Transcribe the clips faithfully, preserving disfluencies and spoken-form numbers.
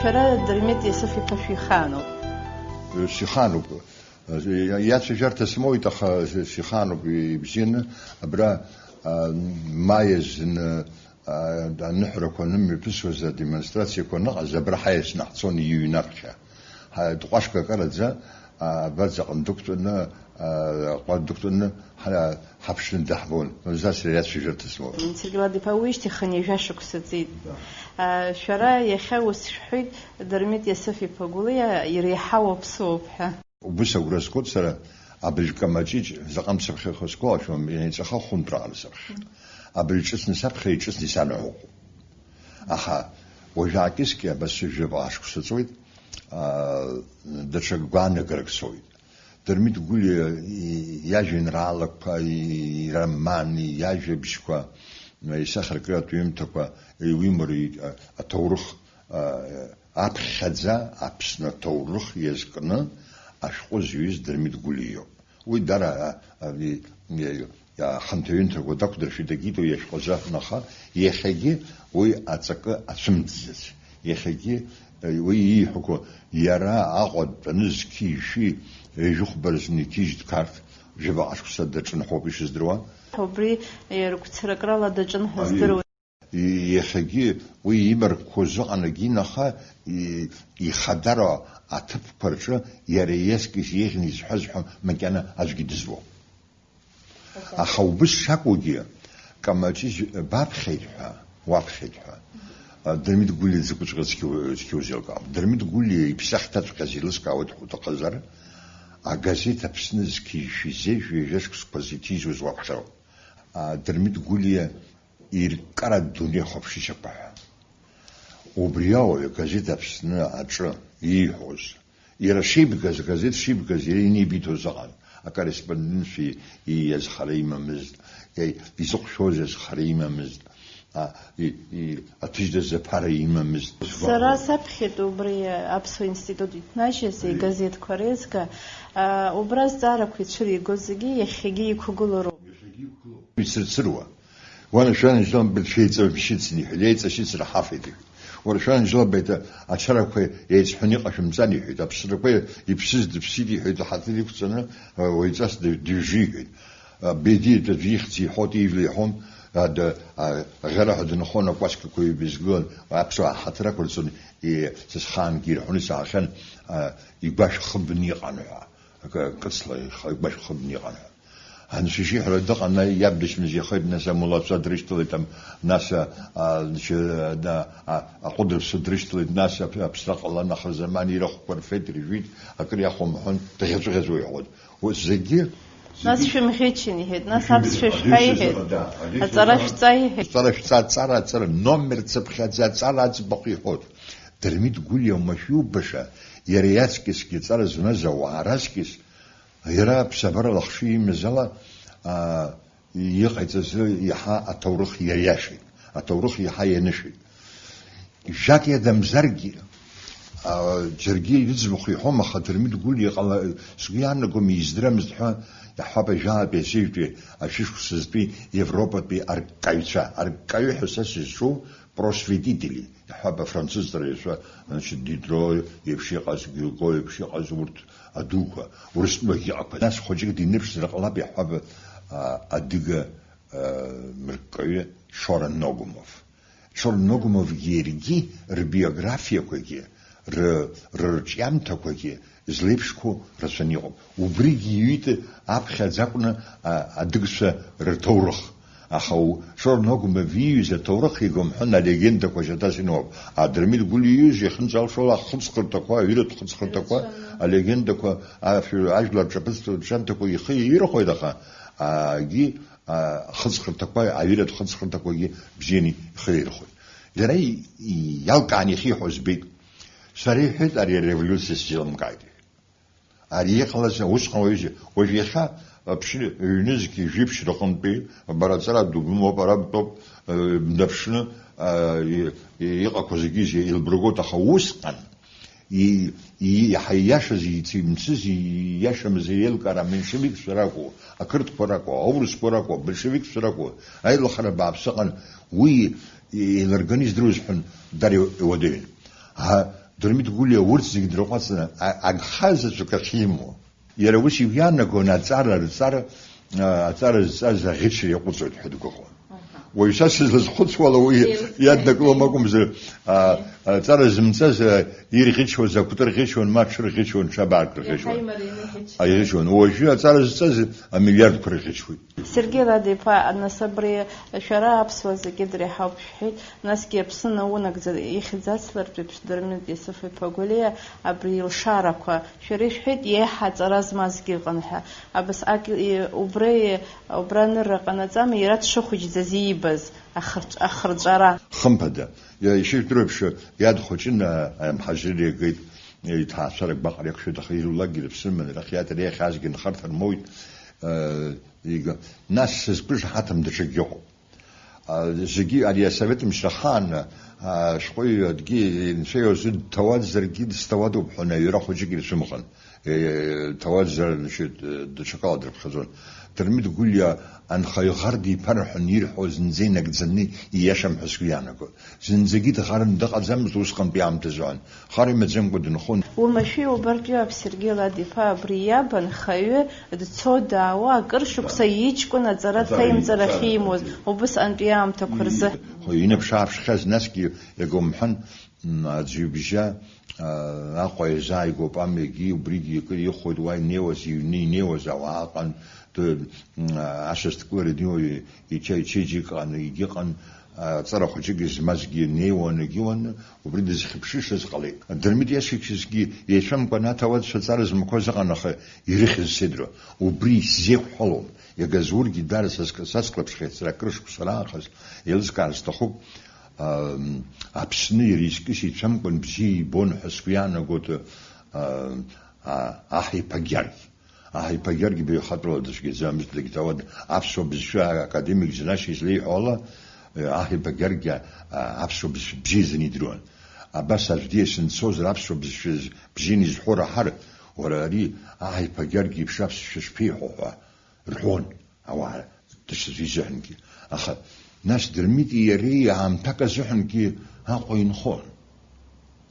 Шәара Дырмит Иасыф-иԥа шәихаануп. Сихаануп. Иацәажәарҭа смоуит, аха сихаануп ибзианы. Абра, а, маи азны, а, аныҳәарақәа анымҩаԥысуаз, адемонстрациақәа аныҟаз, абра ҳаиасны ҳцон иҩнаԥхьа. Ҳа-, тҟәашк акараӡа, а, абарҵаҟны дықәтәаны, а, аҟәа дықәтәаны ҳа-, ҳаԥшны даҳбон. Мамзар сара иацәажәарҭа смоуит. Сергеи Лад-иԥа, уи шьҭахь ҩажәа шықәса ҵит. Да. А, шәара иахьа ус шәҳәоит, Дырмит Иасыф-иԥа Гәлиа иреиҳау аԥсуоуп ҳәа. Убыс агәра згоит сара, абыржә Камаҷыҷ, заҟа мцаԥхьаха сгәалашәом, ианеиҵаха хәынтәраҟара саԥхьеит. Абыржә ҿыцны саԥхьа, иҿыцны исанаҳәоуп. Аха уажәаакьыскьа абас жәаба ашықәса ҵуеит, аа, даҽа гәаанагарак соуит. Дырмит Гәлиа и-, иажәеинраалақәа, и-, иромани, иажәабжьқәа, исахьаркыратә ҩымҭақәа, иуимоу ри-, а-, аҭоурых, а-, аԥхьаӡа Аԥсны аҭоурых иазкны ашәҟәы зҩыз Дырмит Гәлиа иоуп. Уи дара, а, а, и-, и-, а, хынҭаҩынҭақәа дақәдыршәеит, агитои ашәҟәы азы акәын, аха иахьагьы уи аҵакы ацәымӡӡац. Иахьагьы, э, уи ииҳәақәо, иара Аҟәа дтәаны зқьи-шәи, ҩажәихәба рзы иқьыжь дқарҭ, жәабаҟа шықәса даҿын ҳәоуп ишыздыруа. Убри, э, ргәцаракрала даҿын ҳәа Ари здыруеит. И-, иахьагьы уи имаркқәоз ыҟан, егьин, аха и-, ихадароу аҭыԥқәа рҿы иара иескьыс еиӷьны изҳәаз ҳәа макьана аӡәгьы дызбом. Аха убыс шакәугьы, Камаҷыҷ баԥхьеит ҳәа, уаԥхьеит ҳәа, а, Дырмит Гәлиа дзакәыҵәҟьа цқьоу-, цқьоу зеилкаауам. Дырмит Гәлиа иԥсахҭаҵәҟьаз еилыскаауеит ҳәа уҭахызар, агазеҭ Аԥсны зқьи-шәи зежә ҩажәа шықәсқәа зыҭижьуаз уаԥхьароуп. А, Дырмит Гәлиа ирккаратә дунеихәаԥшышьақәа ҳәа. Убри ауаҩ агазеҭ Аԥсны аҿы ииҳәоз, иара шибгаз, агазеҭ шибгаз, иара инибиҭоз ыҟан. Акорреспондентцәа и-, иазхара имамызт, и-, изыҟәшәоз азхара имамызт, а, и-, и-, аҭыжьда заԥара имамызт. Сара саԥхьеит убри аԥсуа институт иҭнажьыз Ари. Игазеҭқәа реизга, а, убра азҵаарақәа ицәыригоз зегьы иахьагьы иқәгылоуп. Иахьагьы иқәгылоуп. Ицырцыруа. Уара шәанажьлан быршәеиҵамшьыцын, иҳәеит, еиҵашьыцра ҳафеит, иҳәеит. Уара шәанажьлан беиҭа ачарақәа еиҵҳәаны иҟашәымҵан, иҳәеит, аԥсрақәа иԥсыз дыԥсит, иҳәеит, аҳаҭыр иқәҵаны, уаҩҵас дыжжы, иҳәеит. Бедиа аӡә ихьӡ иҳәоит, ижәла иҳәом, ада, а, ӷьараҳәа дынхон, акәасқьақәа ҩба изгылан, аԥсуаа ҳаҭыр ақәырҵон, и-, сасхаангьы ирҳәоны саахьан, а, игәашә хыбны иҟан ҳәа. Акы, кыцла ихы, игәашә хыбны иҟан ҳәа. Анцәа ишиҳәара дыҟан, иаб дычмазаҩхеит, нас амулацәа дрышьҭалеит, ам-, нас, а, а, значит, а, да, а, аҟәыд рыԥсы дрышьҭалеит, нас аԥ-, аԥсра ҟалан, ахырзаман ирахәқәа рфеит, иржәит, акыр иахәамҳәон, дӷьаҵәыӷьаҵәуа иҳәон. Ус зегьы, нас зегьы шәымӷьычын, иҳәеит, нас аԥсшәа шәҳәа, иҳәеит, аҵара шәҵа, иҳәеит. Аҵара шәҵа, аҵара, аҵара, номер цыԥхьаӡа аҵара аӡбахә иҳәот. Дырмит Гәлиа уамашәа иубаша, иара иаҵкьысгьы аҵара змаз ауаа раҵкьыс, иара аԥсабара лахшыҩ имаз ала, аа, иҟаиҵаз иаҳа аҭоурых иариашеит, аҭоурых иаҳа ианышәеит. Жәак иадамзаргьы, аа, џьаргьы ирыӡбахә иҳәом, аха Дырмит Гәлиа иҟала-, сгәы иаанагом, издырамызт ҳәа, иаҳҳәап, ажәаатәи асыжәтәи ашәышықәсазтәи Европатәи арккаҩцәа, арккаҩы ҳәа са сызҿу просветители, иаҳҳәап, афранцыз ҵараҩцәа, значит, Дидро еиԥш иҟаз, Гиуго еиԥш иҟаз, урҭ адуқәа, Урыстәылахь иҟақәаз. Нас хәыҷык динырԥшзар ҟалап, иаҳҳәап, а, адыга, а, мырккаҩы Шора Ногумов. Шора Ногумовгьы иаргьы рбиографиақәагьы, ры-, рырҿиамҭақәагьы злеиԥшқәоу рацәаны иҟоуп. Убригьы иҩит аԥхьаӡа акәны, а, адыгцәа рҭоурых. Аха у-, Шора Ногумов ииҩыз аҭоурых иага умҳәан алегендақәа шьаҭас инуп. А Дырмит Гәлиа ииҩыз иахьынӡалшо ала ахыҵхырҭақәа, аҩыратә хыҵхырҭақәа, алегендақәа, афҩы-, ажәлар рҿаԥыцтә рҿиамҭақәа ихы иаирхәоит, аха, агьи, а, ахыҵхырҭақәа, аҩыратә хыҵхырҭақәагьы бзианы ихы иаирхәоит. Иара и-, и-, иалкааны иахьиҳәо збеит. Сара, иҳәеит, ари ареволиуциа сзеилымкааит, иҳәеит. Ари иҟалаз усҟан уаҩызаҩ. Уажә иахьа аԥшьы ҩнызқь жәиԥшь рҟынтәи, бара аҵара ду бымоуп, ара бтәоуп, э, бнаԥшны, э, и-, и-, иҟақәоу зегьы зи-, еилбыргоит, аха усҟан и-, и-, иаҳа ииашаз, иц-, имцыз, ииашамыз еилкаара аменшевикцәа ракәу, ақырҭқәа ракәу, аурысқәа ракәу, абольшевикцәа ракәу, аилахара бааԥс ыҟан, уи еилырганы издыруаз ҳәан дара иуадаҩын. А, Дырмит Гәлиа урҭ зегьы дрыҟәаҵны, а-, агха заҵәык ахьимоу. Иара ус игәы иаанагон аҵара рҵар, а, аҵара зҵаз аӷьычра иаҟәыҵуеит ҳәа дгәыӷуан. Аҳа. Уаҩ са сызлазхәыцуала уи Еилыскааит. Иаднакылом акәымзар, а, аҵара зымҵаз, а, ирӷьычуаз акәты рӷьычуан, ма аҽы рӷьычуан, ҽы абаак рӷьычуан. Иаҳа имарианы иӷьычуан. Аиӷьычуан. Уажәы аҵара зҵаз амилиардқәа рӷьычуеит. Сергеи Лад-иԥа, нас абри шәара аԥсуа зегьы дреиҳауп шәҳәеит, насгьы Аԥсны наунагӡа ихьӡ ацлартә еиԥш Дырмит Иусуф-иԥа Гәлиа абри илшарақәа, шәара ишәҳәеит, иеиҳа аҵара змазгьы ыҟан ҳәа. Абас ак-, и-, убра и-, убра анырра ҟанаҵама, иара дшыхәыҷӡаз иибаз ахырҵ-, ахырҵәара? Хымԥада, иа-, ишыжәдыруа еиԥш, иадхәыҷын, а-, амҳаџьырра игеит, иҭаацәара гәаҟра иақәшәеит, аха ирулакгьы рыԥсыман, рахь иаҭар иахьазгьы нхарҭа рмоуит, а, ига-, нас сызқәышаҳаҭым даҽакгьы ыҟоуп. А, зегьы ари асовет мчра ахаан, а, ашәҟәыҩҩы адгьы инцәа иозы дҭауаӡәзаргьы дызҭауадоуп ҳәа аҩра хәыҷык ирцәымӷын. Е, ҭауаӡәзар, значит, даҽакала дрыԥхьаӡон. Дырмит Гәлиа анхаҩ ӷар диԥарҳәан ирҳәо зынӡа инагӡаны ииашам ҳәа сгәы иаанагоит. Зынӡагьы дӷарны дыҟаӡамызт усҟантәи аамҭазы. Хар имаӡамкәа дынхон. Уамашәа иубартә иоуп Сергеи Лад-иԥа абри иаб анхаҩы дцо-даауа акыр шықәса иҷкәын аҵара Аҵара дҭаимҵар иҵара ахьимуаз, ахьимуаз. Убысҟантәи аамҭақәа рзы. Инаԥш-ааԥшхьаз насгьы иагьумҳәан, м, аӡәы ибжьы, а, Аҟәа иазааигәоуп, амҩагьы убригьы акыр ихәоит, уа инеиуаз, иҩны инеиуаз ауаа ыҟан, д-, м, ашьастәқәлара днеиуа ича-, ичеиџьыка ыҟан, егьыҟан, аҵара хәыҷык измазгьы неиуан, егьиуан, убри дызхьыԥшышаз ҟалеит. Дырмит иашьцәагьы еицәамкәан аҭауадцәа аҵара змақәаз ыҟан, аха ирыхьыз сеидроу, убри исзеиқәҳәалом. Иагаз урҭгьы дара саск-, сацклаԥшхьеит сара акыр шықәса раахыс, еилыскаар сҭахуп, ам, Аԥсны иара изкьыс ицәамкәан бзиа ибон ҳәа сгәы иаанагоит, а, а, аҳ иԥа Гьаргь. Аҳ иԥа Гьаргь баҩхатәрала дыцәгьаӡамызт, дагьҭауад, аԥсуа бызшәа академик Џьанашьа излеиҳәо ала, аҳ иԥа Гьаргь, а, аԥсуа бызшәа бзиаӡаны идыруан. Абас аӡә диасны дцозар, аԥсуа бызшәа з-, бзианы изҳәо раҳар, уара ари аҳ иԥа Гьаргь иеиԥш аԥсшәа шԥеиҳәо ҳәа рҳәон ауаа даҽаӡәы изыҳәангьы. Аха нас Дырмити иареи аамҭак азыҳәангьы Аҟәа инхон.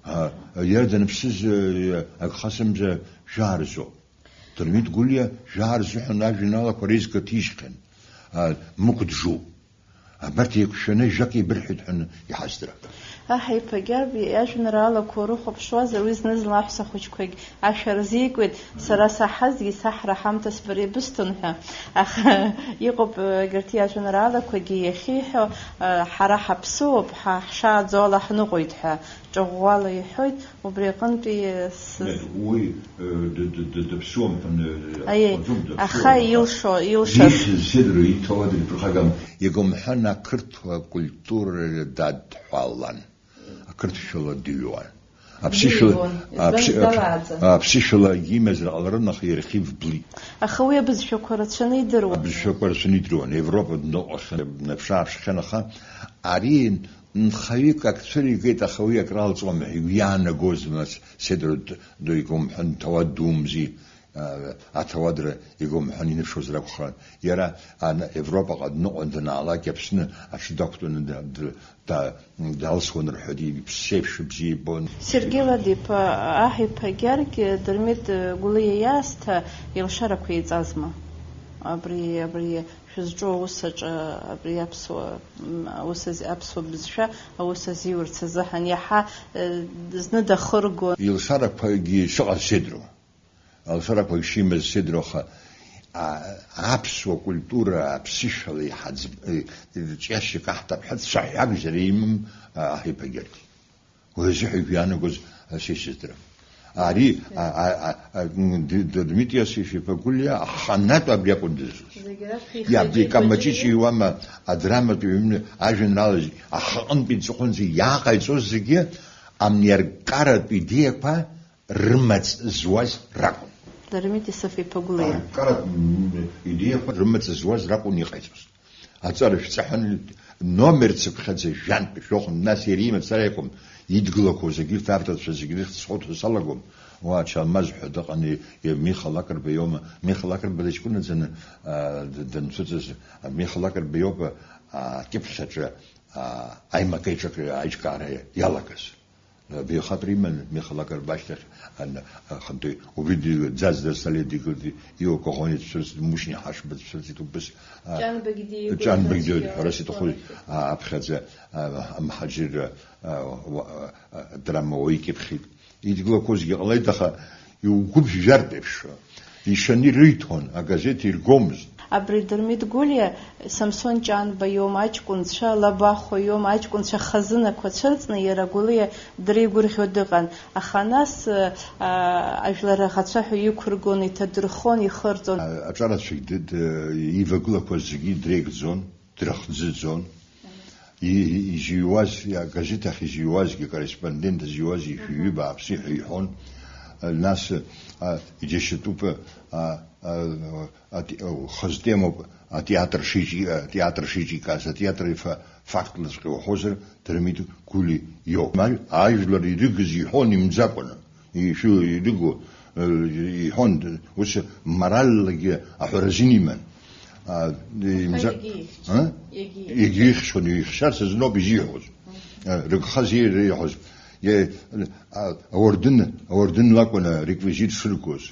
А, иара даныԥсыз, э, агха сымза жәаа рзоуп. Дырмит Гәлиа жәаа рзыҳәан ажәеинраалақәа реизга ҭижьхьан, а, Мықә Џу. Абарҭ еиқәшәаны жәак еибырҳәеит ҳәа иҳаздырам. Аҳ иԥа Гьаргь иажәеинраалақәа урыхәаԥшуазар, уи зны-зынла аҳәса хәыҷқәагь ашәа рзикуеит, сара саҳазгьы саҳра ҳамҭас бара ибысҭон ҳәа. Аха иҟоуп, егьырҭ иажәеинраалақәагьы иахьиҳәо, ҳара ҳаԥсыуоуп, ҳа ҳшааӡо ала ҳныҟәоит ҳәа. Ҿыӷәӷәала иҳәоит, убри аҟынтәи сыз- Нет, уи, э, д-, д-, д-, дыԥсуам ҳәа, э, Аиеи, аӡәым дыԥсуам, аха аха илшо, илшаз. Ихьыз сеидроу иҭауад ирԥырхагам. Иагымҳәан, ақырҭуа культураҿы дадҳәалан. Ақырҭшәала дыҩуан. Аԥсышәала, Дыҩуан. Избан аԥсы-, далааӡа. Аԥсышәала имазар ҟаларын, аха иархив блит. Аха уи абызшәақәа рацәаны идыруан. Абызшәақәа рацәаны идыруан. Европа дныҟәахьан, днаԥш-ааԥшхьан, аха ари Нхаҩык ак цәыригеит, аха уи акралҵуам ҳәа игәы иаанагозма, сеидроу д-, ду игәымҳәан, ҭауад думзи, а, аҭауадра игәымҳәан иныԥшуазар акәхарын. Иара ан-, Европаҟа дныҟәан данаалак, Аԥсны аҽы дақәтәаны да-, д-, да-, далсуан рҳәоит, иԥсеиԥш бзиа ибон. Сергеи Лад-иԥа, аҳ иԥа Гьаргь Дырмит Гәлиа иаасҭа илшарақәа еиҵазма? Абри, абри Шәызҿу аус аҿы абри аԥсуа, м, аус ази-, аԥсуа бызшәа аус азиурц азыҳәан иаҳа, э, зны дахыргон. Илшарақәагьы шыҟаз сеидроу. Алшарақәагьы шимаз сеидроу, аха, а, аԥсуа культура аԥсышәала иҳаӡб-, э, ҿиашьак аҳҭап ҳәа цәаҳәакзар имам, а, аҳ иԥа Гьаргь. Уи азыҳәа игәы иаанагоз, а, сеисыздырам. Ари, а, а, а, а, м, Д-, Д-, Дмитри Иосиф-иԥа Гәлиа аханатә абри акәын дызуз. Зегь раԥхьа Иаб-, ихы-иҿы икамаҷыҷ еиқәаҵәаны иуама, адраматә ҩымны, ажәеинраала зегь, ахаҟынтәи ҵыхәанӡа иааҟаиҵоз зегьы амниаркаратә идеиақәа рымаҵ зуаз ракәын. Дырмит Иосиф-иԥа Гәлиа. Аркаратә, м, идеиақәа рымаҵ зуаз ракәын иҟаиҵоз. Аҵара шәҵаҳәан, номер цыԥхьаӡа жәантә шәохын, нас иара имацара иакәым, идгылақәоу зегьы, рҭ авторцәа зегьы рыхьӡ схәыцуа салагом, уа Ачалмаз ҳәа дыҟан, и-, и-, Миха Лакрба иоума, Миха Лакрба дыҷкәынаӡаны, а, д-, данцәыҵыз, а, Миха Лакрба иоуп, а, акьыԥхьаҿы, а, аимак-аиҿак аиҿкаара иалагаз. Абаҩхатәра иман Михаил Акарба ашьҭахь, ан-, ахантәаҩ убри дигылт, Ӡаӡ Дарсалиа дигылт, Ио Коӷониа дцәырҵит, Мушьни Ҳашба дцәырҵит, убыс, а, Ҷанбагь дигылт, Ҷанбагь дигылт, Ҳарас иҭахуз, а, аԥхьаӡа, а, амҳаџьырра, а, уа-, а, драма уаҩ икьыԥхьит. Идгылақәозгьы ҟалеит, аха иугәыԥжәартә еиԥш. Ишаны ирыҩҭон, агазеҭ иргомызт. Абри Дырмит Гәлиа, Самсон Ҷанба иоума аҷкәынцәа, Лабахәа иоума аҷкәынцәа хазынақәа цәырҵны, иара Гәлиа дреигәырӷьо дыҟан. Аха нас, а, ажәлар аӷацәа ҳәа иқәыргон, иҭадырхон, ихырҵон. А-, аҿарацәагь д-, д-, ивагылақәаз зегьы дреигӡон, дрыхӡыӡон. И-, и-, изыҩуаз, агазеҭ ахь изыҩуазгьы, акорреспондент зыҩуаз ижәҩы бааԥсы ҳәа иҳәон. Нас, а, иџьашьатәуп, а, а, ати-, о, хаз темоуп, атеатр шиҿи-, атеатр шиҿикааз, атеатр ифа-, фактлаҵәҟьа уҳәозар, Дырмит Гәлиа иоуп. Ма-, ажәлар ирыгыз иҳәон имӡакәаны. Ишәу ирыгу, э, иҳәон, ус моральлагьы аҳәара азин иман. А, имза-, егьи ихьчон. А? Егьи ихьчон. Егьи ихьчон, ихьчарц азыноуп изиҳәоз. Мгм. Э, рыгха зеира иҳәоз. Е, а, ауардын, ауардын лакәын ареквизит шыргоз.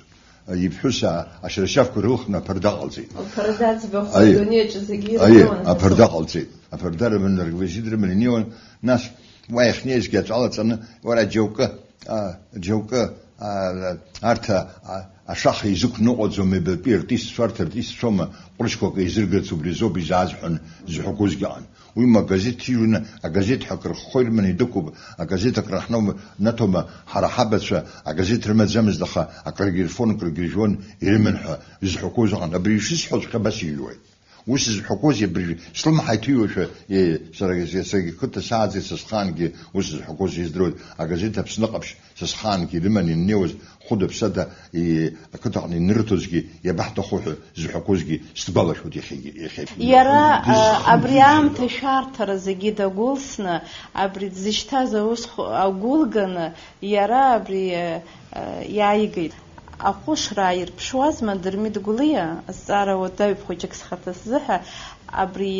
А, иԥҳәыс, а, ашьарашьафқәа рылхны аԥарда ҟалҵеит. Аԥарда аӡбахә Аи. Адунеи аҿы зегьы Аи, иргылан. Аԥарда ҟалҵеит. Аԥарда рыманы, ареквизит рыманы инеиуан. Нас уа иахьнеизгьы аҵәала ҵаны, уара џьоукы, а, џьоукы, а, арҭ, а, ашаха изықәныҟәаӡом, ҩбатәи артистцәа, арҭ артистцәоума, ҟәрышьқәак еизыргарц убри азоуп изааз ҳәа зҳәақәозгьы ыҟан. Уи ма агазеҭ иҩны, агазеҭ ҳәа акрыххо ирыманы идәықәуп, агазеҭ акраҳноума, наҭома, ҳара ҳабацәа агазеҭ рымаӡамызт, аха акрагьы ирфон, акрагьы иржәуан, ирыман ҳәа зҳәақәоз ыҟан. Абри ишысҳәоҵәҟьа абас иҩуеит. Ус зҳәақәози абыржәы, слымҳа иҭыҩуашәа, е, сара, саргьы қыҭа сааӡеит, са схаангьы ус зҳәақәози здыруеит, агазеҭ Аԥсны ҟаԥшь, са схаангьы ирыман иннеиуаз, хәыда-ԥсада, е, ақыҭаҟны инырҭозгьы, иабаҳҭаху ҳәа зҳәақәозгьы сҭгәалашәоит иахьагьы, иахьагьы. Иара, дызхынҳәыз абри аамҭа шәарҭара зегьы дагәылсны, абри дзышьҭаз аус хә-, агәылганы, иара абри, э, э, иааигеит. Аҟәышра ааирԥшуазма Дырмит Гәлиа, азҵаара уадаҩуп хәыҷык схаҭа сзыҳәа, абри,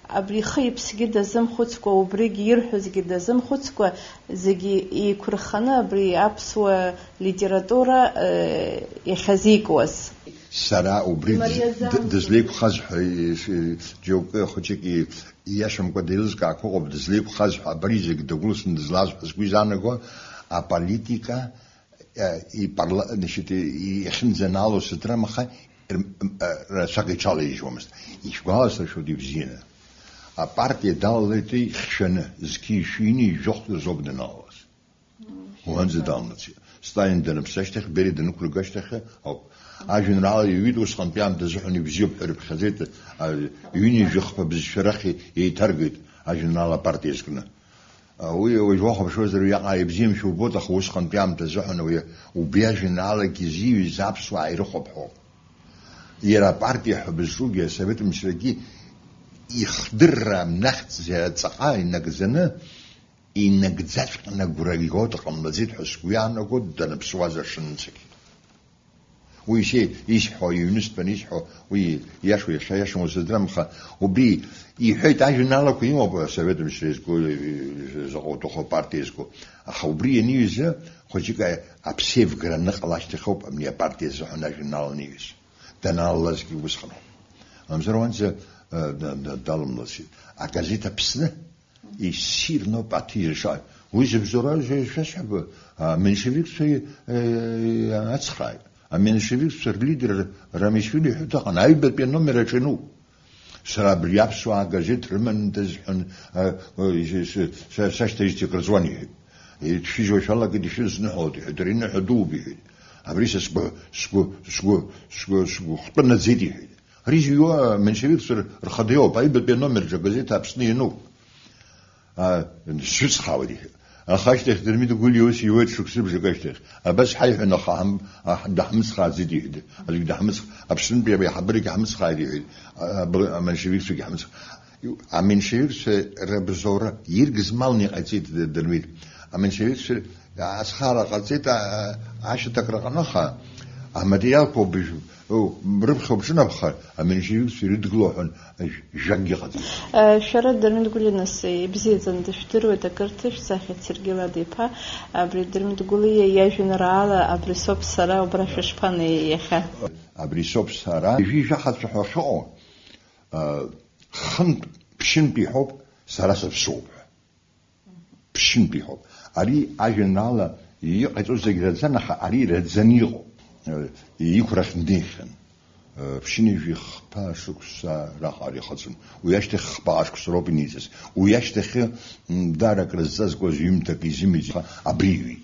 абри ихы-иԥсгьы дазымхәыцкәа, убригь ирҳәозгьы дазымхәыцкәа, зегьы еиқәырханы абри аԥсуа литература, э, иахьазикуаз. Сара убри дыз-, д-, дызлеиқәхаз ҳәа, иши-, џьоукы хәыҷык и-, ииашамкәа деилызкаақәа ыҟоуп, дызлеиқәхаз ҳәа, абри зегь дагәылсны дызлаз ҳәа сгәы изаанаго, аполитика, э, ипарла-, значит, и-, иахьынӡанаало сыдрамаха, р-, м-, э, рацәак иҽалаижьуамызт. Ишәгәаласыршәоит ибзианы. Апартиа далалеит ихьшәаны, зқьи-шәини жәохә рзоуп даналалаз. Уанӡа далнацеит. Сталин даныԥсы ашьҭахь, Бериа данықәырга ашьҭахь ауп. Ажәеинраала иҩит, усҟантәи аамҭазы ҳәа ибзиоуп ҳәа ирыԥхьаӡеит, а, ҩынҩажәи хԥа бызшәа рахь еиҭаргеит ажәеинраала апартиа иазкны. А, уи уажә уахәаԥшуазар, уиаҟара ибзиамшәа убоит, аха усҟантәи аамҭазы ҳәа уи, убри ажәеинраалагьы изиҩыз аԥсуаа ирыхәаԥҳауп. Иара апартиа ҳәа бызҿугьы, асовет мчрагьы ихдырра нахьӡ ҵаҟа инагӡаны, инагӡаҵәҟьаны агәра игоит, ҟамлаӡеит ҳәа сгәы иаанаго, даныԥсуаз ашынҵагь. Уи ишеи-, исҳәо, иҩныстәаны исҳәо, уи иашоу иахьа иашаму сыздырам, аха убри иҳәеит, ажәеинраалақәа имоуп, асовет мчра изку, заҟа уҭаху апартиа изку. Аха убри ианиҩыза, хәыҷык а-, аԥсеивгара аныҟала ашьҭахь ауп абни апартиа азыҳәан ажәеинраала аниҩыз. Даналалазгьы усҟан. Мамзар уанӡа, э, да-, да-, далымласит. Агазеҭ Аԥсны иссирноуп аҭижа. Уи зыбзоуроу шәа-, шәасҳәап, аменшевикцәа, э, ацхрааит. Аменшевикцәа рлидер Рамишвили ҳәа дыҟан, аҩбатәи аномер аҿы иануп. Сара абри аԥсуаа агазеҭ рымандаз ҳәа, э, э, с-, с-, са-, сашьҭа исҭакырҵуан, иҳәеит. Ишәыжьуа шәалагеит, ишәызныҳәалоит, иҳәеит, ари ныҳәа дууп, иҳәеит. Абри са сгәы, сгәы, сгәы, сгәы, сгәы хтәы наӡеит, иҳәеит. Ари зыҩуа аменшевикцәа рхада иоуп, аҩбатәи аномер аҿы агазеҭ Аԥсны иануп. А, сшәыцхраауеит, иҳәеит. Аха ашьҭахь Дырмит Гәлиа ус иуеит шықәсыбжак ашьҭахь. Абас ҳаиҳәон, аха ҳам-, аҳ-, даҳмыцхрааӡеит, иҳәеит. Аӡәгьы даҳмыцх-, Аԥснынтәи абри аиҳабырагьы ҳмыцхааит, иҳәеит. А, аб-, аменшевикцәагьы ҳмыцх-, аменшевикцәа рыбзоуроу иргыз малны иҟаиҵеит Д-, Дырмит. Аменшевикцәа ацхаара ҟарҵеит, а, а, ашьаҭак рҟаныха, Аматериалқәа убжь-, рыԥхьа уҿынамхар, аменьшевикцәа ирыдгыло ҳәа, жә-, жәакгьы ыҟаӡам. Шәара Дырмит Гәлиа нас ибзиаӡаны дышәдыруеит, ақырҭышәҵахьеит Сергеи Лада-иԥа. Абри Дырмит Гәлиа иажәеинраала Абри соуп сара убра шәышԥанеи иахьа? Абри соуп сара, ҩажәи жәаха цәаҳәа ахьыҟоу, хынтә, ԥшьынтә иҳәоуп, сара сыԥсуоуп ҳәа. Ԥшьынтә иҳәоуп. Ари ажәеинраала иҟаиҵо зегь раӡан, аха ари раӡаны иҟоуп. Иқәрахь днеихьан. Ԥшьынҩажәи хԥа шықәса раҟара ихыҵын. Уи ашьҭахь хԥа ашықәса роуп иниҵаз. Уи ашьҭахьы, м, даара крызҵазкуаз ҩымҭак изымеиӡеит, аха абри иҩит.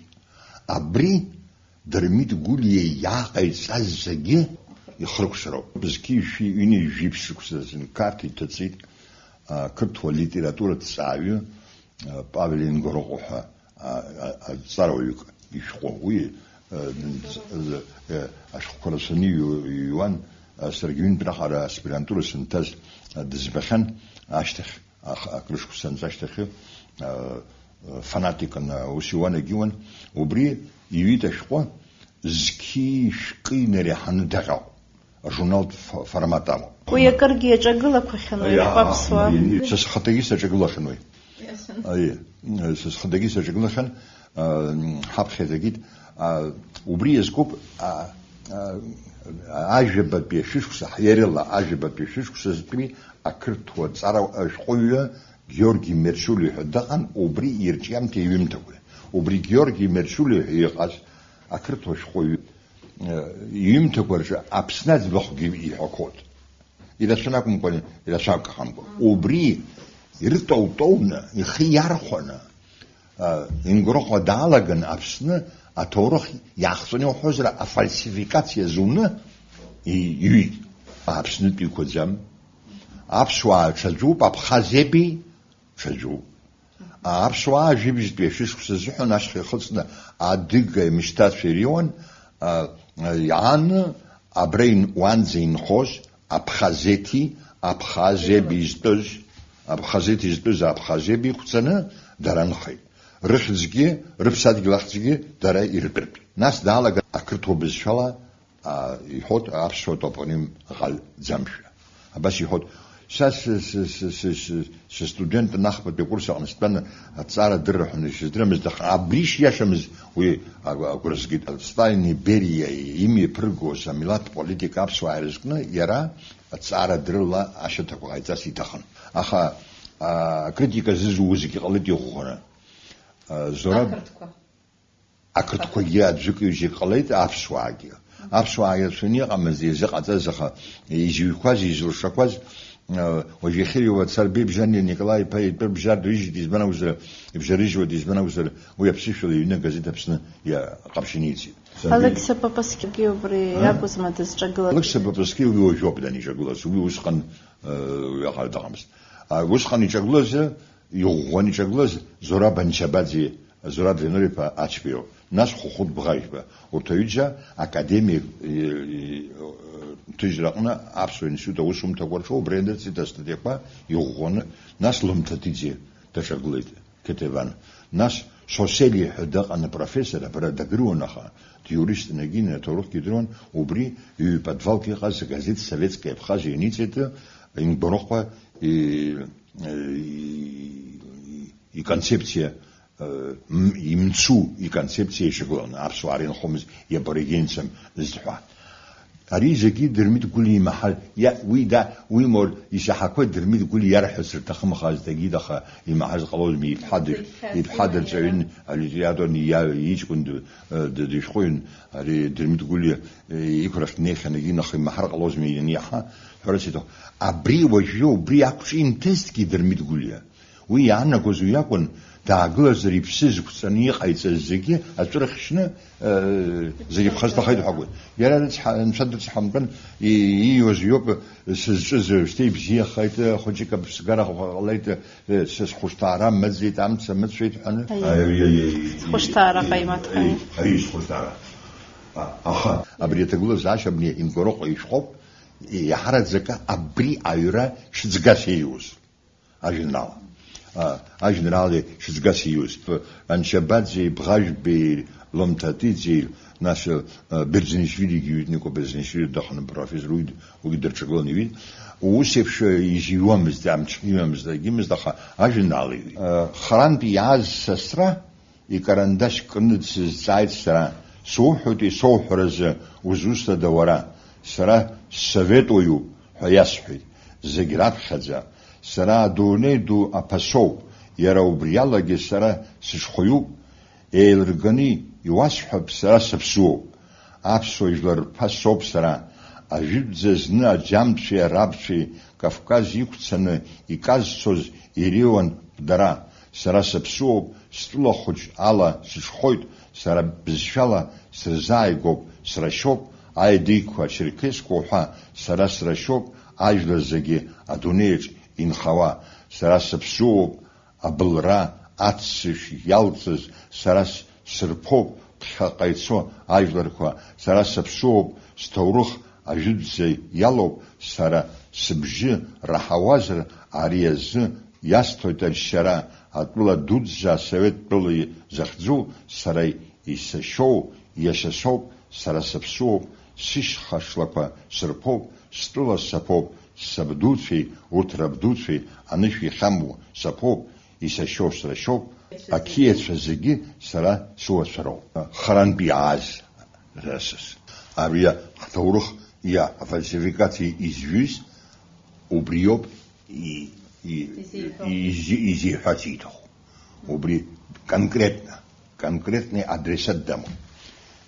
Абри Дырмит Гәлиа иааҟаиҵаз зегьы ихыркәшароуп. Зқьи жәшәи ҩынҩажәи жәиԥшь шықәса азын Қарҭ иҭыҵит, а, қырҭуа литератураҭҵааҩы, а, Павел Ингороҟо ҳәа, а, а, аҭҵааҩык ишәҟәы. Уи, а, н-, ц-, а, ашәҟәқәа рацәаны иҩ-, иҩуан, а, саргьы ҩынтә раҟара аспирантура санҭаз, а, дызбахьан, ашьҭахь, ах-, акрышықәса анҵы ашьҭахьы, а, фанатикан аус иуан, егьиуан, убри иҩит ашәҟәы, зқьи шәкы инареиҳаны даҟьауп, ажурналтә фо-, формат амоуп. Уи акыргьы иаҿагылақәахьан уи Аиа, ашәҟәы аԥсуаа. Са схаҭагьы саҿагылахьан уи. Иашан. Аиеи, са схаҭагьы саҿагылахьан, а, ҳаԥхьаӡагьы, а, убри иазкуп, а, а, ажәабатәи ашәышықәса, ҳиарела ажәабатәи ашәышықәсазтәи ақырҭуа ҵара ашәҟәыҩҩы Георги Мерчулиа ҳәа дыҟан, убри ирҿиамҭа иҩымҭақәа. Убри Георги Мерчулиа ҳәа иҟаз ақырҭуа шәҟәыҩҩы, э, иҩымҭақәа рҿы Аԥсны аӡбахәгьы иҳәақәоит. Ирацәаны акәымкәа, ирацәак ыҟамкәа. Убри иртоутоуны, ихы иархәаны, э, Ингороҟа даалаган Аԥсны аҭоурых иаахҵәаны иуҳәозар, афальсификациа зуны и-, иҩит. Аԥснытәиқәаӡам. Аԥсуаа ҽаӡәуп, Абхазиатәи ҽаӡәуп. Аԥсуаа жәибжьтәи ашәышықәса азыҳәан ашьха ихыҵны адыга мышьҭацәа иреиуан, а, а, иааны абра ин-, уанӡа инхоз Абхазети, Абхазеби изтәыз, Абхазети изтәыз Абхазеби иқәҵаны дара нхеит. Рыхьӡгьы, рыԥсадгьыл ахьӡгьы дара иртәыртә. Нас даалаган ақырҭуа бызшәала а, иҳәоит аԥсуа топоним ӷальӡамшәа. Абас иҳәоит, са с-, с-, сыстудент анахԥатәи акурс аҟны стәаны, аҭҵаарадырра ҳәа ишыздырамызт, аха абри шиашамыз уи агә-, агәра згеит. Сталини Бериа имҩаԥыргоз амилаҭтә политика аԥсуаа ирызкны, иара аҭҵаарадыррала ашьаҭақәа ҟаиҵарц иҭахын. Аха, а, акритика зызуа зегьы ҟалеит иӷәӷәаны. А, Зураб Ақырҭқәа. Ақырҭқәагьы аӡәык-ҩыџьак ҟалеит, аԥсуаагьы. Аԥсуаа ирацәаны иҟамызт изыҟаҵаз, аха изыҩқәаз, изылшақәаз, э, уажә иахьырҩуа Царбеи Бжьани Николаи-иԥа итәы бжьардоижьит, избан акәзар, ибжьарыжьуеит, избан акәзар, уи аԥсышәала иҩны агазеҭ Аԥсны иа-, ҟаԥшь иниҵеит. Алықьса Папасқьагьы убри А? иакәызма дызҿагылаз? Алықьса Папасқьа уи уажәоуп даниҿагылаз, уи усҟан, э, уиаҟара дыҟамызт. А, усҟан иҿагылаз, иӷәӷәаны иҿагылаз Зураб Анчабаӡе, Зураб Ленур-иԥа Ачбеиоуп. Нас Хәыхәыт Бӷажәба. Урҭ аҩыџьа академиа, и, и, ҭыжьраҟны Аԥсуа институт аусумҭақәа рҿы убра ианырҵеит астатиақәа иӷәӷәаны, нас Лымҭаҭиӡе даҿагылеит, Қьеҭеван. Нас Сосели ҳәа дыҟан апрофессор, абра дагыруан, аха диуристын, егьин аҭоурыхгьы идыруан, убри ҩ-подвалк иҟаз агазеҭ Советская Абхазия ианиҵеит, Ингороҟа и-, и-, иконцепциа, э, м-, имцу иконцепциа ишьақәгыланы, аԥсуаа рынхомызт, иаборигенцәам зҳәа. Ари зегьы Дырмит Гәлиа имаҳар, иа-, уи да, уи мор, исаҳақәа Дырмит Гәлиа иарҳәарц рҭахымхазт, егьит, аха имаҳарц ҟалозма, иԥҳа дыр-, иԥҳа дырҵаҩын, алитератор иа-, иҷкәын ду, э, д-, дышәҟәыҩҩын, ари Дырмит Гәлиа, э, иқәрахь днеихьан, егьин, аха имаҳар ҟалозма, ианиаҳа, ҳәарас иҭаху. Абри уажәы, убри ақәҿимҭызҭгьы Дырмит Гәлиа. Уи иаанагоз уи акәын, даагылазар иԥсы зықәҵаны иҟаиҵаз зегьы аҵәы рыхьшьны, э, зегьы ԥхасҭахеит ҳәа акәын. Иара рыцҳа-, анцәа дыцҳамкын, и-, ииуаз иоуп, сызҿыз уажәшьҭа ибзиахеит, хәыҷык аԥсгара ҟалеит, э, сызхәышҭаара мыӡит, амца мыцәеит ҳәаны. Аиеи. Аиеи, аиеи, Схәышҭаара аиеи, ҟаимаҭ ҳәа. Аиеи, аиеи, схәышҭаара. А-, аха абри аҭагылазаашьа абни Ингороҟа ишәҟәоуп, иаҳараӡакы абри аҩра ҽыҵгас ииуз. Ажәеинраала. А, ажәеинраалеи шьыҵәгас ииуз. Анчабаӡеи, Бӷажәбеи, Ломҭатиӡеи, нас, а, Берзенишвилигьы иҩит, Нико Берзенишвили даханы профессор, уигь, уигь дырҿагыланы иҩит. Ус еиԥш изиуамызт, амҽхиамызт, агьимызт, аха ажәеинраала иҩит. А, харантә иааз сасра, икарандашь кны дсызҵааит сара, суҳәоит исоуҳәаразы узусҭада уара? Сара ссовет уаҩуп ҳәа иасҳәеит, зегь раԥхьаӡа. Сара адунеи ду аԥасоуп, иара убриалагьы сара сыҽхәаҩуп, еилырганы иуасҳәап, сара саԥсуоуп. Аԥсуа жәлар рԥа соуп сара. Ажәытәӡа зны аџьамцәеи арабцәеи Кавказ иқәцаны иказцоз иреиуан дара. Сара саԥсуоуп, стәыла хәыҷ ала сыҽхәоит, сара бызшәала сырзааигәоуп, срашьоуп, аедыгьқәа, ачерқьесқәа уҳәа, сара срашьоуп, ажәлар зегьы адунеиаҿ инхауа. Сара саԥсуоуп, абылра, аццышә иалҵыз сара с-, сырԥоуп, ԥхьаҟа ицо ажәларқәа, сара саԥсуоуп, сҭоурых ажәытәӡа иалоуп, сара сыбжьы раҳауазар, ари азы иасҭоит аџьшьара, атәыла дуӡӡа асовет тәыла захьӡу, сара исашьоу иашьа соуп, сара саԥсуоуп, сышьха шлақәа сырԥоуп, стәыла саԥоуп, сабдуцәеи урҭ рабдуцәеи анышә иахьамоу саԥоуп, исашьоу срашьоуп, ақьиацәа зегьы сара сыуацәа роуп. Харантә иааз расыс. Абри ҳҭоурых, иа, афальсификациа изҩыз убриоуп и-, и-, Изеиҳәо. Изи-, изеиҳәарц иҭаху. Убри конкретно, конкретный адресат дамоуп.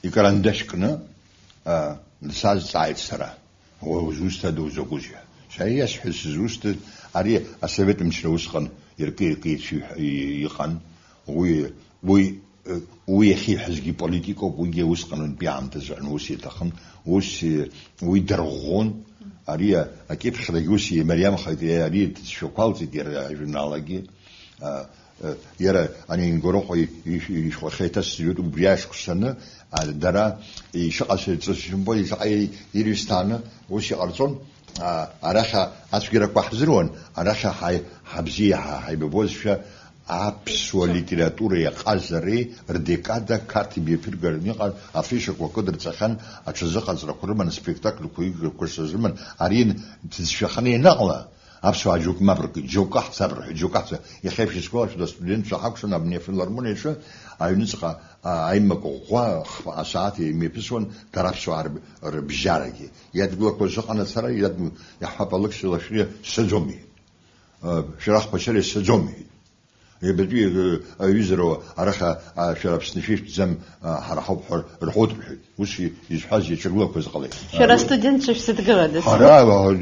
Икарандаш кны, а, дсазҵааит сара. Уара узусҭада, узакәызеи ҳәа. Сара иасҳәаз сызусҭаз, ари асовет мчра усҟан иркы-иркы ицәиҳәа-, и-, иҟан. Уи, уи, э, уи иахьиҳәазгьы политикоуп, уигьы усҟантәи аамҭазы ус иҭахын. Ус, э, уи дарӷәӷәон. Ари а-, акьыԥхьрагьы ус имариамхеит, э, ари иҭыӡшәақәа алҵит иара ажурнал агьи. А, э, иара ани Ингороҟа и-, ишәҟәахьы иҭасҵоит убри ашықәсаны, а, дара ишыҟаз ирҵысшьымбо, ишаҟа и-, ирҩысҭааны ус иҟарҵон, а, арахь а-, ацәгьарақәа ҳзыруан, арахь ҳаи-, ҳабзиа ҳа-, ҳаибабозшәа, аԥсуа литературеи аҟазареи рдекада Қарҭ имҩаԥыргараны иҟан, афишақәа кыдырҵахьан, аҽазыҟаҵарақәа рыман, аспектакльқәа, играқәа рзыман, ари ҭыӡшәаханы ианыҟала, аԥсуаа џьоук мап ркит, џьоук ҟаҳҵап рҳәеит, џьоук ҟаҳҵап. Иахьа ишәысгәалашәода, астудентцәа ҳакәшан абни афилармониаҿы аҩныҵҟа, а, аимак ӷәӷәа, хԥа асааҭ имҩаԥысуан дара аԥсуаа рб-, рыбжьарагьы. Иадгылақәаз ыҟан ацара, иадгыл-, иаҳҳәап, Алықьса Лашәриа сцаӡом иҳәеит. А, Шәарах Ԥачариа сцаӡом иҳәеит. Ҩбатәи, э, аҩызароу арахь, а, шәара Аԥсны шәеиԥшӡам, а, ҳара ҳауп ҳәа рҳәоит рҳәеит. Ус и-, изҳәаз иаҿагылақәаз ҟалеит. Шәара астудентцәа шәсыдгылада? Ҳара, а,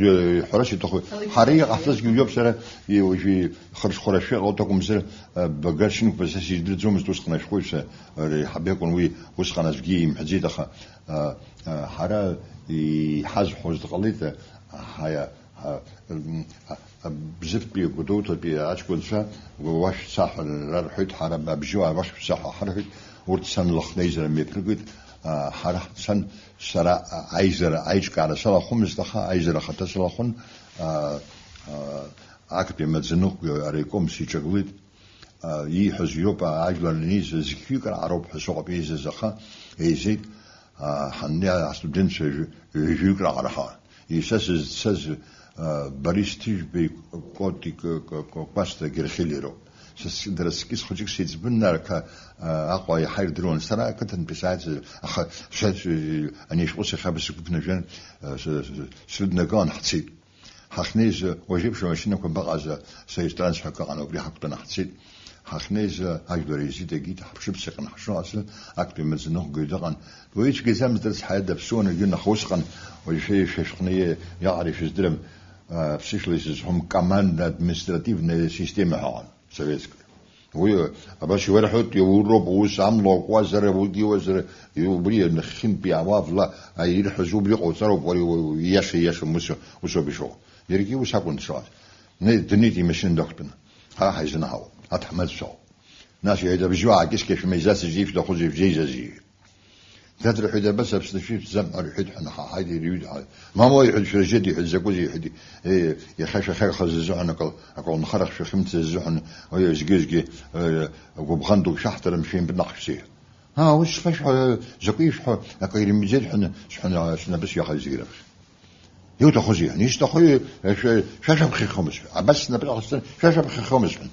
ҳәарас иҭаху, ҳара иҟаҳҵазгьы уиоуп, сара, и-, уажәы ихырҽхәара шәыҟоуп акәымзар, а, Багаршьынқәба са сидырӡомызт усҟан ашәҟәыҩҩцәа, а, реиҳабы акәын уи усҟан аӡәгьы имҳәаӡеит, аха, а, а, ҳара иҳазҳәоз дҟалеит, а, ҳаиа-, а, м, а, а, Бзыԥтәи Гәдоуҭатәи аҷкәынцәа уа шәца ҳәа рарҳәеит, ҳара абжьы уа уахь шәца ҳәа ҳарҳәеит, урҭ цан лыхнеизара мҩаԥыргеит, а, ҳара ҳцан, сара, а, аизара, аиҿкаара салахәымызт, аха аизара ахаҭа салахәын, а, а, актәи амаӡаныҟәгаҩ араиком сиҿагылеит, а, ииҳәаз иоуп, а, ажәлар аниз зқьҩык раароуп ҳәа сыҟоуп еизаз, аха еизеит, а, ҳаннеи астудентцәа ҩ-, ҩажәаҩык раҟара ҳаҟан. Исасыз дцаз, а, Борис Ҭыжәбеи Коти К-, К-, К-, Кәасҭа Герхелиа роуп. Са с-, дара скьыс хәыҷык сеиҵбын, нарҭ, а, Аҟәа иаҳа ирдыруан сара, ақыҭантәи сааит, аха шәа-, ани ашәҟәы сахьабыз сгәы ԥнажәан, а, с-, с-, срыднакылан ҳцеит. Ҳахьнеиз, уажәеиԥш амашьынақәа абаҟаз, Союзтранс ҳәа акы ыҟан, убри ҳақәтәаны ҳцеит. Ҳахьнеиз, ажәлар еизеит, агеит, ҳаԥшып, сыҟан ҳшыҟаз, актәи амаӡаныҟәгаҩ дыҟан. Уаҩы ицәгьаӡамызт, рыцҳа, иадаԥсуан, егьи нахысҟан, уажәшәа шәа шәҟны иаҟара ишәыздырам, а, ԥсышәала исызҳәом, командно-административная система ҳәа ыҟан, советская. Уи, абас иуарҳәоит, иауроуп, ус амла уакуазар, угьы иуазар, убри нахьхьынтә иаауа вла, а, ирҳәаз убри ҟауҵароуп, уара иу-, ииаша, ииашам, ус, усоуп ишыҟоу. Иаргьы ус акәын дшыҟаз. Днеит, днеит имашьына дақәтәаны. Ҳара ҳаизынаҳауа, аҭаҳмадцәа ҳауп. Нас иаҳәеит, абжьы аакьыскьа шәмеизацыз, ишәҭахузеи, шәзеизазеи? Дад, рҳәеит, абас Аԥсны шәиԥшӡам ҳәа рҳәеит ҳәа, наҳа ҳаит, ирҩит ҳәа. Мамоу, иҳәеит, шәыржьеит, иҳәеит, закәызеи, иҳәеит, е, иахьа шәахьырхаз азыҳәан, акол-, аколнхарахь шәахьымцаз азыҳәан, уи аҩзгьы-аҩзгьы, е, гәыбӷан дук шәаҳҭарым, шәеимпыдаҟ шәзыҳәан. Аа, ус шԥашәҳәо, закәи ишәҳәо, акы ирымбаӡеит ҳәа, сҳәан, снапы сҩахеит зегь раԥхьа. Иуҭахузеи? Ишәҭаху, шәа-, шәа шәаԥхьахьоума сҳәан. Абас снапы иаҟасҵан, шәа шәаԥхьахьоума сҳәан.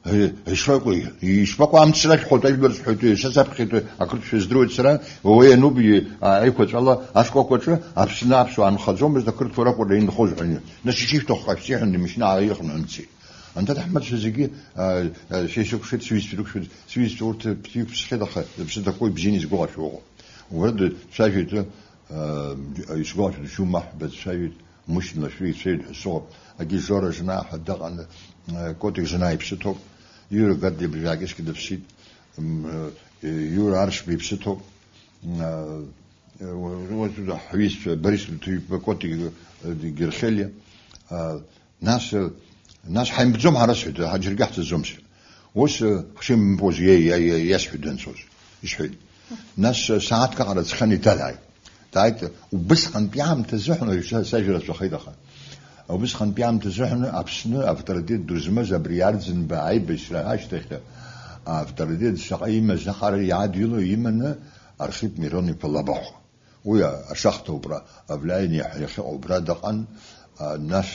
Ишԥакәу, ишԥакәу амц срашәҳәоит, ажәлар сҳәоит, са саԥхьатәи ақырҭ шәыздыруеит сара, уи ануп, аиқәаҵәала ашкәакәаҿы Аԥсны аԥсуаа нхаӡомызт, ақырҭуа ракәын инхоз ҳәа. Нас ишишәҭаху ҳәа шәсеиҳәан, имашьына ааирхәаны ҳамцеит. Анҭаҭ ҳмаҭацәа зегьы, а, а, са исыкәшеит, сҩызцәа рықәшәеит, сҩызцәа урҭ ԥсык ԥсхьеит, аха зыԥсы ҭақәоу ибзианы исгәалашәо ыҟоуп. Уара дцәажәоит, а, исгәалашәоит, Џьумаҳ бацәажәеит, Мушьна Лашәриа ицәеит ҳәа сыҟоуп. Агьежьора жна ҳәа дыҟан, э, Котик жна иԥсы ҭоуп. Иура Гадлиа абыржәгьы дыԥсит. М, э, Иура Аршба иԥсы ҭоуп. М, э, э, уа-, уа-, уа-, ҳҩызцәа Борис Лҭыҩба, Котик, э, Герхелиа. Э, нас, э, нас ҳаимбӡом ҳара сҳәеит, ҳа џьаргьы ҳцаӡом сҳәеит. Ус, э, ҳшимбоз иа-, иа-, иа-, иасҳәеит данцоз, исҳәеит. Нас, э, сааҭк аҟара ҵхьан иҭалааит. Дааит, убысҟантәи аамҭазыҳәан, уажә са-, сажәа рацәахеит, аха. Убысҟантәи аамҭазыҳәан Аԥсны авторитет ду змаз абри Арӡынба аибашьра ашьҭахь авторитет шаҟа имаз аҟара иаадгыло иманы Архип Мирон-иԥа Лабахәуа. Уи ашахта убра, Авлиани ҳәа иахьыҟоу убра дыҟан, а, нас,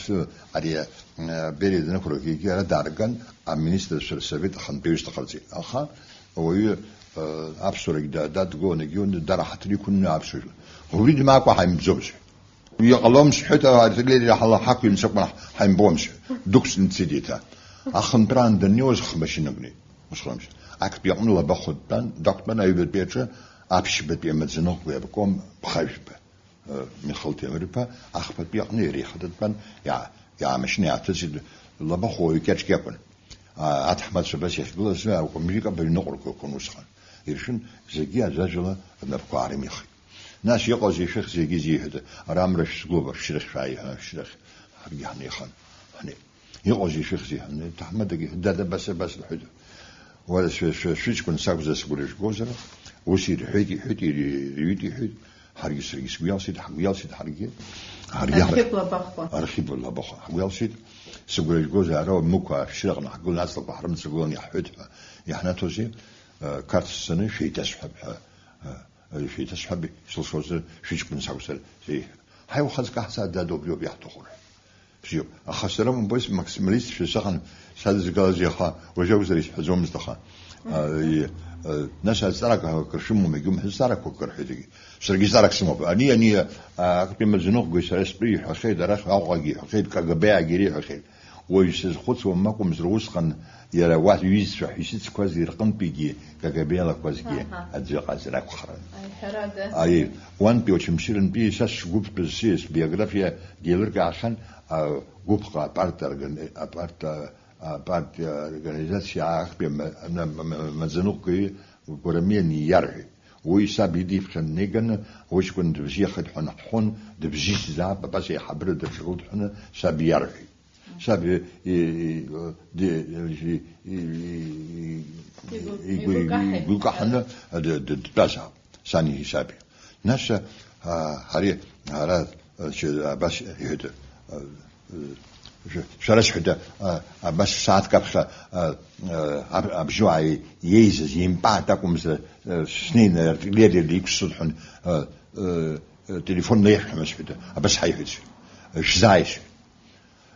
ари, а, Бериа данықәлак егьи ара даарган, аминистрцәа рсовет ахантәаҩыс дҟарҵеит. Аха ауаҩы, а, аԥсуарагь да-, дадгылон, егьиуны дара ҳаҭыр иқәынны аԥсуа жәлар. Убри дмаакәа ҳаимбӡомызт. Иҟалом сҳәеит, артиллериа ҳала ҳақәимҵакәа ҳаимбомызт. Дықәҵны дцеит еиҭа. Ахынтәраан даннеиуаз хмашьынак неит. Усҟан актәи аҟны Лабахәуа дтәан, дақәтәан аҩбатәи аҿы аԥшьбатәи амаӡаныҟәгаҩ аобком Ԥхажәба, э, Михаил Темыр-иԥа, ахԥатәи аҟны иара ихаҭа дтәан, иаа-, иаамашьны иааҭыҵит, Лабахәуа уаҩ кьаҿк иакәын. А, аҭаҳмадцәа абас иахьгылаз, акәымжәык абаҩныҟәарақәа ыҟан усҟан. Иршәын, зегьы аӡәаӡәала рнапқәа аарымихит. Нас иҟоузеи шәыхьӡ, зегьы зеиҳәеит, ара амра шәызгоуп, ашәшьырахь шәааи ҳәа, ашәшьырахь ҳаргьы ҳнеихан, ҳнеит. Иҟоузеи шәыхьӡ, иҳәан, ҭаҳмадагьы, дад, абас, абас лҳәеит. Уара шәа-, шәа-, шәыҷкәын сакәзар сгәра жәгозар, ус ирҳәеит, иҳәеит, ир-, ирҩит, иҳәеит, ҳаргьы саргьы сгәы иалсит, ҳгәы иалсит, ҳаргьы, ҳаргьы Архип Лабахәуа. Архип Лабахәуа, ҳгәы иалсит, сыгәра жәгозар, ара мықә ашәшьыраҟны ҳгылан, аҵлақәа ҳрымҵагылан иаҳҳәоит ҳәа, иаҳнаҭозеи, э, Қарҭ сцаны шәеиҭасҳәап ҳәа, э, Шәеиҭасҳәап, сылшозар, шәыҷкәын сакәзар, сеиҳәа. Ҳаи, ухаҵкы ҳзаададоуп, иоуп иаҳҭаху рҳәеит. Бзиоуп. Аха сара умбои, максималистшәа сыҟан садызгалаз иаха, уажәы акәзар исҳәаӡомызт, аха, а, и, а, нас азҵаарак акыр шәымоума, егьумҳәа, зҵаарақәа акыр рҳәеит егьи. Саргьы зҵаарак сымоуп. Ани, ани, а, актәи амаӡаныҟәгаҩ сара стәы иҳәахьеит, арахь Аҟәагьы иҳәахьеит, К Г Б-агьы иара иҳәахьеит. Уаҩ сазхәыцуам акәымзар, усҟан иара уа иҩызцәа ҳәа исыцқәаз ирҟынтәигьы, К Г Б-лақәазгьы Аҳа. Аӡәы ыҟазар акәхарын. Аиҳарада. Аиеи, уантәи Очамчырантәи са сгәыԥтәыз сиас биографиа деилыркаахьан, а, гәыԥҟа апарта органи-, апарта, апартиа организациа актәи ма-, ма-, ма-, ма-, маӡаныҟәгаҩы Гәарамиа иарҳәеит. Уи саб идиԥхьан днеиганы, уҷкәын дыбзиахеит ҳәа наҳҳәон, дыбзиаӡазаап, абас еиҳабыра дырҿагылт ҳәа саб иарҳәеит. Саб и-, и-, и-, ди-, и-, и-, и-, Игәы-, игәы-, игәы каҳаит. Игәы каҳаны д-, д-, дтәазаап, сани саби. Нас, а, ари, ара, а, чи-, абас иҳәеит, а, а, шәа-, шәара сҳәеит, а, абас сааҭк аԥхьа, а, а, аб-, абжьуаа иеизаз, импаат акәымзар, а, снеины артиллериа иқәсҵоит ҳәа, а, а, телефон наиашәҳәама сҳәеит, абас ҳаиҳәеит, шәзааишь.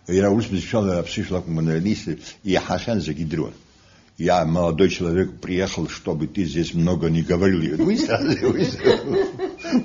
Иара аус бызшәала аԥсышәла акәын, Монолис иаҳахьан, зегьы идыруан. Я молодой человек приехал, чтобы ты здесь много не говорил. Иҳәеит. Уи са, уи са,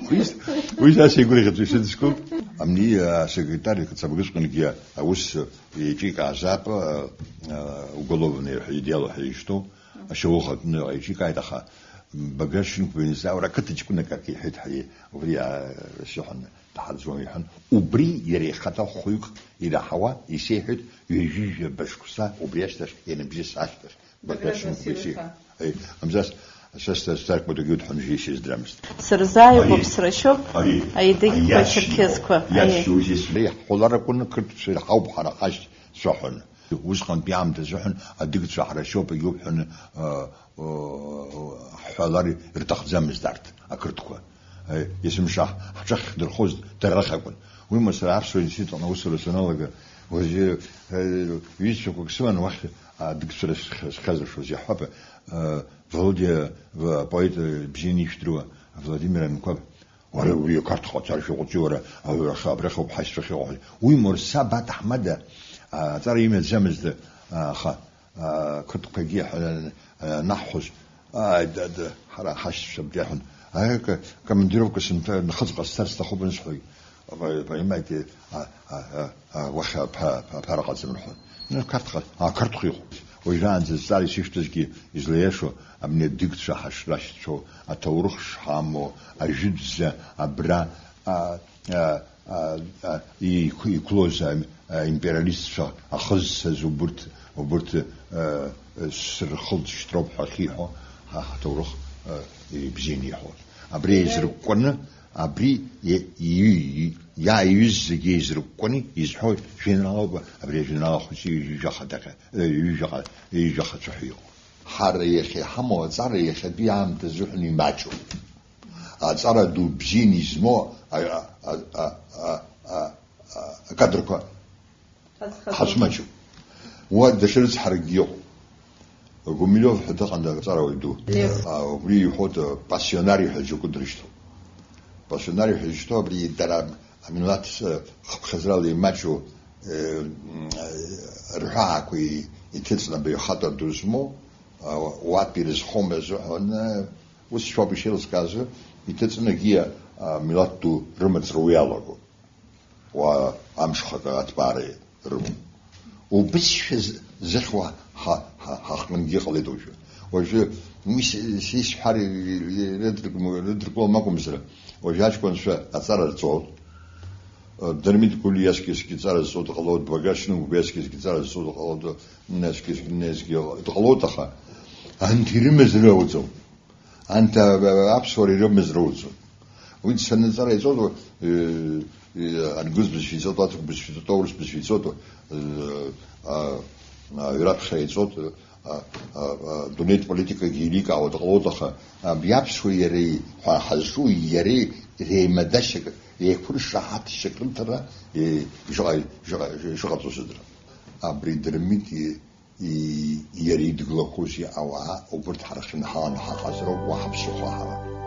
уи са, уи са сигәырӷьаҵәа исыдыскылт. Амни, а, секретарь, икацабгыҵәҟьангьы аус еиҿикаазаап, а, а, уголовный ҳәа идеал ҳәа ишьҭоу, ашьауӷатәны еиҿикааит, аха Баграт Шьынқәба ианызҵаауа, ақыҭа ҷкәынак акы иҳәеит, ҳаи, убри, а, рашьа ҳәа. Дҳарӡуан, иҳәан. Убри иара ихаҭа хәҩык ираҳауа исеиҳәеит, ҩажәижәаба шықәса убри ашьҭахь, ианыбжьыс ашьҭахь, Баграт Шьынқәба исеиҳәеит. Аи, амзас, са сҭа-, сҭаркуа дагьудҳәан, жьи сездрамызт. Сырзааигәоуп, ари, срашьоуп, ари, аидыгьқәа, аиашьеи, ачерқьезқәа, аи. Иашьоузеи сҳәеи, ҳхәыларақәа нықырҭ шәырҳауп ҳара ҳашьцәа ҳәаны. Усҟантәи аамҭазы ҳәан адыгцәа ҳрашьоуп, егьуп ҳәаны, а, о, ҳҳәалар ирҭахӡамызт арҭ ақырҭқәа. Е, есымша ҳҿахь ҳдырхоз дара рахь акәын. Уимоу сара аԥсуа институт аҟны аусура саналага, уажәы, е, ҩызцәақәак сыман уахь адыгцәа рахь схьазыршоз иаҳҳәап, е, Володиа, в-, апоет, е, бзианы ишәдыруа Владимир Анқәаб. Уара убри ақарҭ ҟаҵаршәа ҟәыҵи, уара, аҩраха абрахь ауп ҳаишьцәа ахьыҟоу. Уимоу, саб аҭаҳмада, а, аҵара имаӡамызт, а, аха, а, қырҭқәагьы ҳа-, а, анаҳҳәоз, ааи, дад, ҳара ҳашьцәа абри аҳәон. Аи, ка-, командировка сынҭа-, нхыҵҟа сцар сҭахуп анысҳәогь. Ва-, понимаете, а, а, а, а, уахь аԥа-, аԥара ҟаҵам рҳәон. Ну, қарҭҟа, а, қарҭҟа иҟоуп. Уажәраанӡа зҵаара исышәҭазгьы излаиашоу, абни адыгцәа ҳашрашьцәоу, аҭоурых шҳамоу, ажәытәӡа абра, а, а, а, а, иқә-, иқәлоз, а, а, империалистцәа ахызцаз убырҭ, убырҭ, а, а, сырхылҵшьҭроуп ҳәа ахьиҳәо, ҳа ҳҭоурых, а, ибзианы иҳәоит. Абри еизыркәкәаны, абри иа-, иҩ-, иааиҩыз зегьы еизыркәкәаны изҳәоит, жәеинраалоуп, абри ажәеинраала хәыҷы ҩажәаха даҟьа, ҩажәаха, ҩажәаха цәаҳәа иҟоуп. Ҳара иахьа иҳамоу аҵара иахьатәи аамҭазы ҳәа имаҷуп. Аҵара ду бзианы измоу а, а, акадрқәа ҳазмаҷуп. Уа даҽа рыцҳаракгьы иҟоуп. Гумилиов ҳәа дыҟан, аҵарауаҩ ду. Лев. А, убри иҳәоит, а, пассионари ҳәа џьоукы дрышьҭоуп. Пассионари ҳәа изышьҭоу абри дара амилаҭ, а, хыԥхьаӡарала имаҷу, э, м, э, рҳәаақәа и-, иҭыҵны абаҩхатәра ду змоу, а, уатәи ирызхом азыҳәан, э, ус шәоуп ишеилыскаазы, иҭыҵны егьи, а, милаҭ ду рымаҵ руа иалаго. Уа амшхак аҭбаара рымоуп. Убысшәа з-, зыхьуа ҳа-, ҳа-, ҳаҟынгьы иҟалеит уажәы. Уажәы уи с-, сисҳәар ирыдыркылом акәымзар, уажәы аҷкәынцәа аҵара рҵоит. Дырмит Гәлиа иаскьаскьа ҵара зҵо дҟалоит, Багашьна Гәбиаскьаскьа ҵара зҵо дҟалоит, Наскьаскьа дҟалоит, аха анҭ ирымаз рауӡом. Анҭ, а, а, аԥсуара ирымаз роуӡом. Уи саныҵара иҵоит, э, э, ангыз бызшәа иҵоит, аҭырқә бызшәа иҵоит, аурыс бызшәа иҵоит, э, а, а, аҩраԥхьара иҵоит, а, а, а, дунеитә политикагьы еиликаауа дҟалоит, аха, а, абри аԥсуа иареи ҳәа ҳазҿу иареи реимадашьак, еиқәыршаҳаҭшьак рымҭара, э, ишыҟа-, ишыҟа-, ишыҟаҵо сыдырам. Абри Дырмит и-, и-, иара идгылақәоузеи ауаа, убырҭ ҳара хьынҳаланы ҳаҟазароуп, уаҳа ԥсыхәа ҳара.